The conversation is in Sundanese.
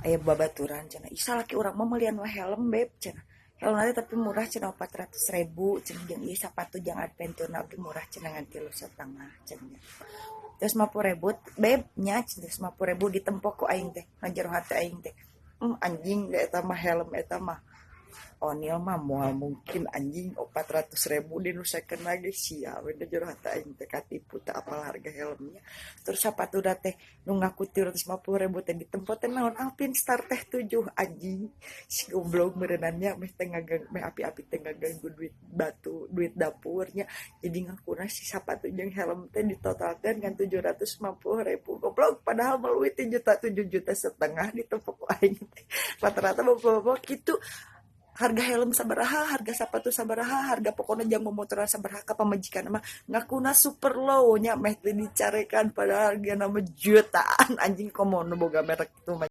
Aya babaturan cenah, "Ih, salaki urang mah meulian we helm, Beb," cenah. "Helm teh tapi murah," cenah, "400 ribu," cenah, "jeung ieu sapatu jang adventure oge murah," cenah, "ngan 3,5," cenah. "Terus 50 ribu, Beb, nya," cenah. 50 ribu ditempo ku aing teh, ngajero hati aing teh, anjing eta mah, helm eta mah O'Neil mah moal mungkin, anjing, 400 ribu di nu second lagi sia we. Da jero hati aing teh katipu, teu apal harga helmnya. Terus sapatu teh nu ngaku 350 ribu teh ditempo teh naon, Alpinestar teh 7. Anjing, si goblok meureunannya meh teh ngagang, meh api-api teh ngaganggu duit batu, duit dapurnya. Jadi ngakuna si sapatu jeung helm teh ditotalkeun kan 750 ribu, goblok. Padahal meluit juta 7,5 juta ditempo ku aing teh. Rata-rata bapak-bapak gitu, harga helm sabaraha, harga sepatu sabaraha, harga pokoknya jang momotoran sabaraha ka pamajikan mah ngakuna super low nya, meh teu dicarekan, padahal harga nama jutaan, anjing. Komo nu boga merek itu mah.